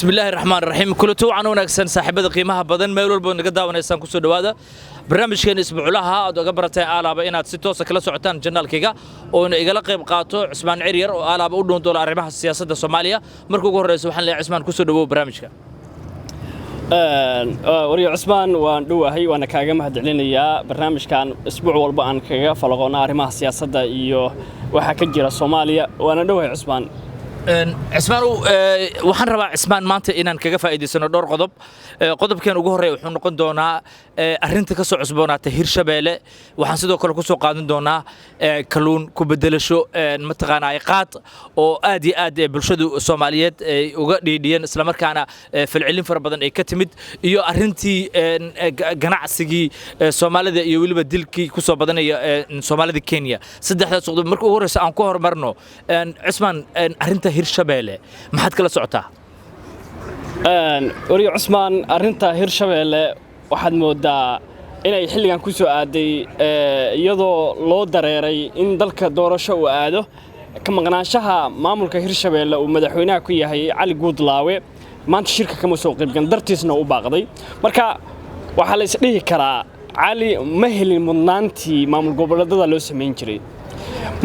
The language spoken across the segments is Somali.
Bismillaahi raxmaan raxiim. Kulanti wacan wanaagsan, saaxiibada qiimaha badan, meel walba naga daawanaysaan, kusoo dhowaada barnaamijkeena isbuuclaha aad oga barateen aalaaba inaad si toosa kala socotaan channelkayga, oona igala qayb qaato Cusmaan Ciryar oo aalaaba u dhuun doola arrimaha siyaasadda Soomaaliya. Marka ugu horreysa waxaan leeyahay, Cusmaan, kusoo dhawow barnaamijka. Wariye Cusmaan, waan dhowahay, waana kaaga mahadcelinayaa barnaamijkan isbuuc walba aan kaga falaqoona arrimaha siyaasadda iyo waxa ka jira Soomaaliya. Waana dhowahay, Cusmaan. Cismaan, waxaan rabaa, Cismaan, maanta inaan kaga faa'iidaysano dhowr qodob. Qodobkeen ugu horreeya wuxuu noqon doonaa arrinta ka soo cusboonaatay Hirshabeelle. Waxaan sidoo kale ku soo qaadan doonaa kalluun ku bedelasho mataqaanaa qaad oo aad iyo aad bulshadu Soomaaliyeed ay uga dhiidhiyeen, islamarkaana falcelin fara badan ay ka timid, iyo arrintii ganacsigii Soomaalida iyo weliba dilkii ku soo badanaya Soomaalida Kenya. Saddexdaas qodob marka ugu horreysa aan ku horumarno. Cismaan, arrinta Hirshabeelle maxaad kala socotaa? Wariye Cusmaan, arrinta Hirshabeelle waxaad moodaa inay xilligan ku soo aaday iyadoo loo dareeray in dalka doorasho uu aado. Ka maqnaanshaha maamulka Hirshabeelle uu madaxweynaha ku yahay Cali Guudlaawe maanta shirka kama soo qaybgan dartiisna u baaqday. Marka waxaa la isdhihi karaa Cali ma helin mudnaantii maamul goboleedada loo samayn jiray.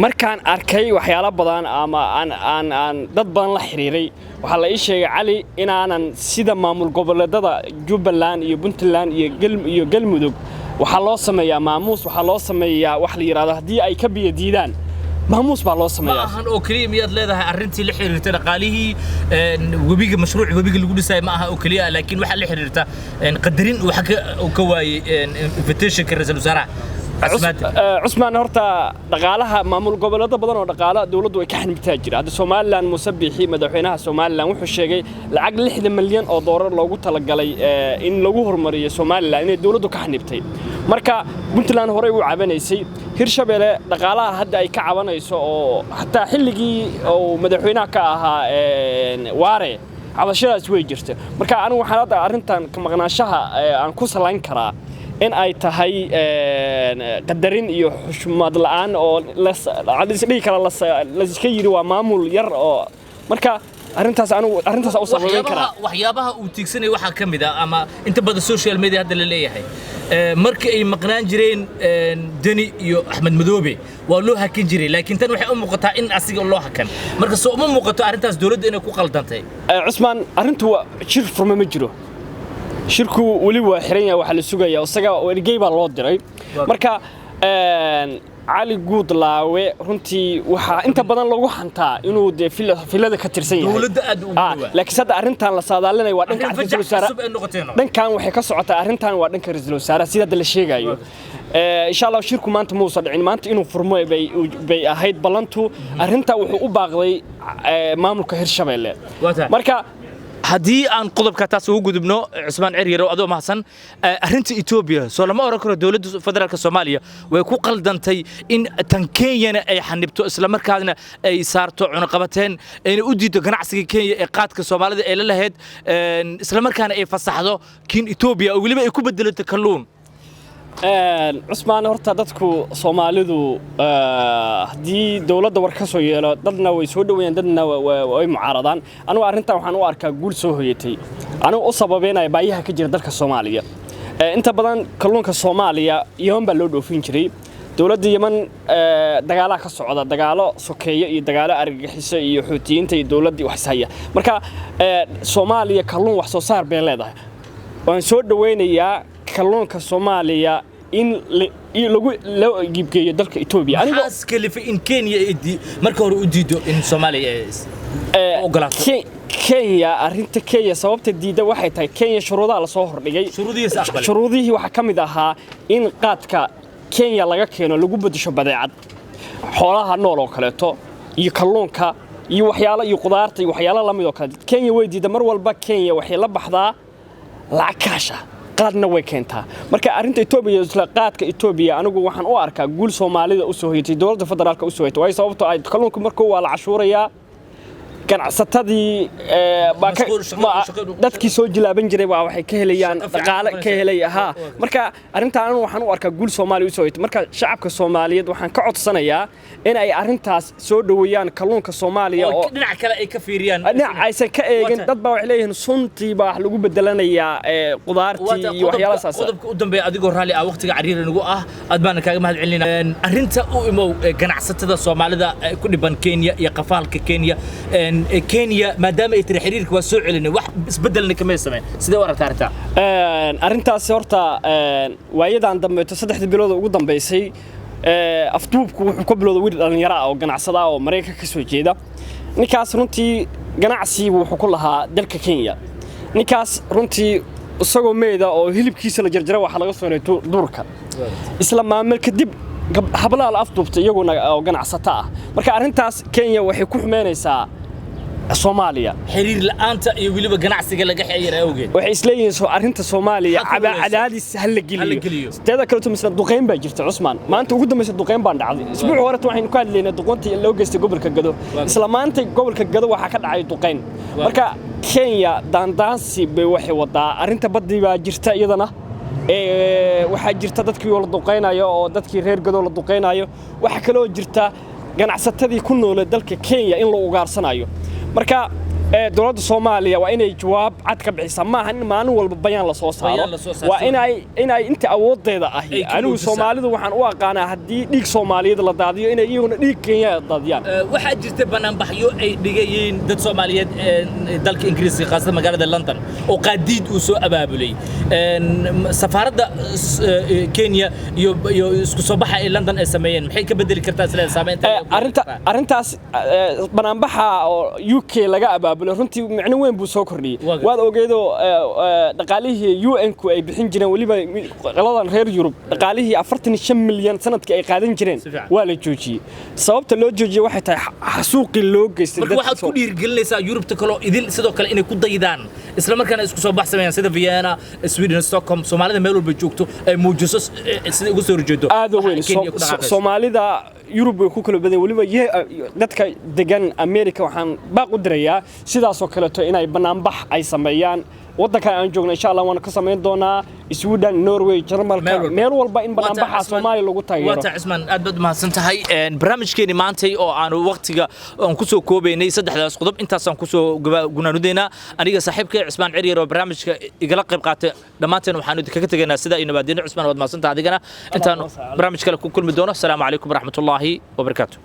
Markaan arkay waxyaalo badan ama aan dad badan la xiriiray, waxaa la ii sheegay Cali inaanan sida maamul goboleedada Jubbaland iyo Puntland iyo Galmudug waxaa loo sameeyaa maamuus, waxaa loo sameeyaa wax la yidhahdo haddii ay ka biyo diidaan maamuus baa loo Ma sameeyaa. ahan oo keliya miyaad leedahay arrintii la xiriirta dhaqaalihii webiga, mashruuc webiga lagu dhisay ma aha oo keliya, laakiin waxaa la xiriirta qadarin waxa uu ka waayey invitationka ra'iisul wasaaraha cusmaanta? Cusmaan, horta dhaqaalaha maamul goboleedo badan oo dhaqaala dowladdu ay ka xanibtaa jira. Hadda Somaliland, Muuse Biixi, madaxweynaha Somaliland, wuxuu sheegay lacag 60 milyan oo doolar loogu talagalay in lagu horumariyo Somaliland inay dowladdu ka xanibtay. Marka Puntland horey u cabanaysay, Hirshabelle dhaqaalaha hadda ay ka cabanayso oo xataa xilligii uu madaxweynaha ka ahaa Waare cabashadaas way jirta. Marka anigu waxaan hadda arrintan ka maqnaanshaha aan ku salayn karaa in ay tahay qadarin iyo xushmad la'aan oo isdhihi kara laiska yidhi waa maamul yar oo marka arrintaas anigu arrintaas u sababeyn karaa. Waxyaabaha uu tiigsanaya waxaa ka mid ah ama inta badan social media hadda la leeyahay, markii ay maqnaan jireen Deni iyo Axmed Madoobe waa loo hakan jiray, laakiin tan waxay u muuqataa in asiga loo hakan. Marka soo uma muuqato arrintaas dowladda inay ku qaldantay? Cusmaan, arrintu waa shir furme ma jiro, shirku weli waa xiran yahay, waxaa la sugayaa isaga, ergey baa loo diray. Marka Cali Guudlaawe runtii waxaa inta badan lagu xantaa inuu dee filada ka tirsan yahay. Dowladda aad ugu dhawaa. Laakiin hadda arrintan la saadaalinaya waa dhanka arrin ra'iisul fajax wasaare. Cusub ay noqoteen. Dhankan waxay ka socotaa arrintan waa dhanka ra'iisul wasaaraha sida hadda la sheegayo. Insha Allah shirku maanta muusa dhicin, maanta inuu furmo bay ahayd ballantu. Arrinta wuxuu u baaqday maamulka Hirshabeelle. Waa tahay. Marka haddii aan qodobka taas ugu gudubno, Cusmaan Ciryar, adoo mahadsan, arrinta Etoobiya soo lama oran karo dowladda federaalka Soomaaliya way ku qaldantay in tan Kenyana ay xanibto, islamarkaasna ay saarto cunaqabateen, ayna u diido ganacsiga Kenya ee qaadka Soomaalida ay la lahayd, islamarkaana ay fasaxdo kiin Etoobiya oo weliba ay ku bedelato kalluun? Cusmaan, horta dadku Soomaalidu haddii dowladda war ka soo yeelo, dadna way soo dhoweeyaan, dadna way mucaaradaan. Anigu arrintan waxaan u arkaa guul soo hoyatay, anigu u sababeynaya baayaha ka jira dalka Soomaaliya. Inta badan kalluunka Soomaaliya Yeman baa loo dhoofin jiray. Dowladda Yeman dagaalaa ka socda, dagaalo sokeeye iyo dagaalo argagixiso iyo Xuutiyiinta iyo dowladdii wax ishaya. Marka Soomaaliya kalluun wax soo saar bay leedahay. Waan soo dhoweynayaa kalluunka Soomaaliya in lagu loo iibgeeyo dalka Etoobiya. Anigoo Maxaas kalifay in Kenya ay marka hore u diido in Soomaaliya ay ogolaato? Kenya, arrinta Kenya sababta diidda waxay tahay Kenya shuruudaha lasoo hordhigay. Shuruudihiisa aqbalay. Shuruudihii waxaa ka mid ahaa in qaadka Kenya laga keeno lagu beddesho badeecad xoolaha nool oo kaleeto iyo kalluunka iyo waxyaalo iyo qudaarta iyo waxyaalo lamid oo kale. Kenya way diidda. Mar walba Kenya waxay la baxdaa lacag kaash ah, qaadna way keentaa. Marka arrinta Etoobiya, isla qaadka Etoobiya, anigu waxaan u arkaa guul Soomaalida u soo hoyatay, dowladda federaalka u soo hoyatay, waayo sababtoo ay kalluunka markuu waa la cashuurayaa. Ganacsatadii baa dadkii soo jilaaban jiray baa waxay ka helayaan dhaqaale ka helaya ha. Marka arrintaan anigu waxaan u arkaa guul Soomaaliya u soo hoyatay. Marka shacabka Soomaaliyeed waxaan ka codsanayaa in ay arrintaas soo dhoweeyaan kalluunka Soomaaliya oo dhinac kale ay ka fiiriyaan, dhinac aysan ka eegin. Dad baa waxay leeyihiin suntii baa wax lagu bedelanayaa qudaartii iyo waxyaalahaas. Qodobka u dambeeya, adigoo raalli ah, waqtiga cariiri nagu ah, aad baana kaaga mahad celinaa. Arrinta u imow ganacsatada Soomaalida ku dhiban Kenya iyo qafaalka Kenya. Kenya maadaama ay tiri xiriirka waa soo celinay, wax isbedelna kamay sameyn, sidee u aragtaa arrintaa? Arrintaasi horta waayadan dambeeto, 3dii bilood ugu dambeysay, afduubku wuxuu ka bilowday wiil dhallinyaro ah oo ganacsada ah oo Maraykanka ka soo jeeda. Ninkaas runtii ganacsi wuxuu ku lahaa dalka Kenya. Ninkaas runtii isagoo meeda oo hilibkiisa la jarjara waxaa laga soo helay duurka. Isla maamul kadib hablaha la afduubtay iyaguna oo ganacsato ah. Marka arrintaas Kenya waxay ku xumeynaysaa Soomaaliya. Xiriir la'aanta iyo weliba ganacsiga laga xeeyay awgeed. Waxay isleeyihiin soo arrinta Soomaaliya cadaadis ha la geliyo. Teeda kaleeto misna duqeyn baa jirta, Cusmaan. Maanta ugu dambaysa duqeyn baan dhacday. Isbuuc hore waxaynu ka hadlaynay duqeyntii loo geystay gobolka Gado. Isla maanta gobolka Gado waxaa ka dhacay duqeyn. Marka Kenya daandaansi bay waxay wadaa. Arrinta badii baa jirta iyadana. Waxaa jirta dadkii oo la duqeynayo oo dadkii reer Gado la duqeynayo. Waxaa kaloo jirta ganacsatadii ku noolay dalka Kenya in la ugaarsanayo. Marka dowladda Soomaaliya waa inay jawaab cad ka bixisaa. Maaha in maalin walba bayaan la soo saaro, waa inay inta awoodeeda ahi. Anigu Soomaalidu waxaan u aqaanaa haddii dhiig Soomaaliyeed la daadiyo inay iyaguna dhiig Kenya daadiyaan. Waxaa jirta banaanbaxyo ay dhigayeen dad Soomaaliyeed dalka Ingiriiska, khaasatan magaalada London, oo qaadiid uu soo abaabulay. Safaaradda Kenya iyo isku soo baxa ay London ay sameeyeen maxay ka bedeli kartaa isla saameynta? Arrinta arrintaas banaanbaxa oo UK laga abaabulay runtii micno weyn buu soo kordhiyey. Waad ogeedoo dhaqaalihii UN-ku ay bixin jireen, weliba qoladan reer Yurub, dhaqaalihii 45 milyan sanadkii ay qaadan jireen waa la joojiyey. Sababta loo joojiyey waxay tahay xasuuqii loo geystay. Marka waxaad ku dhiirigelinaysaa Yurubta kaloo idil sidoo kale inay ku daydaan, isla markaana isku soo bax sameeyaan, sida Vienna, Sweden, Stockholm, Soomaalida meel walba joogto ay muujiso sida uga soo horjeedo. Aad u weyn. Soomaalida Yurub way ku kala badan, weliba dadka degan America waxaan baaq u dirayaa sidaasoo kaleeto inay banaanbax ay sameeyaan. Waddankan aan joogno insha Allah waan ka samayn doonaa, Sweden, Norway, Jarmalka, meel walba in banaanbaxa Soomaaliya lagu taageero. Waata Cismaan, aad baad mahadsan tahay. Barnaamijkeeni maantay oo aanu waqtiga aan ku soo koobaynay saddexdaas qodob, intaasaan kusoo gunaanudayna. Aniga saaxiibkay Cismaan Ciryar oo barnaamijka igala qayb qaatay, dhammaanteen waxaanu idinkaga tegaynaa sidaa iyo nabaadino. Cismaan, waad mahadsan tahay adigana. Intaan barnaamij kale ku kulmi doono, asalaamu calaykum waraxmatullaahi wabarakaatu.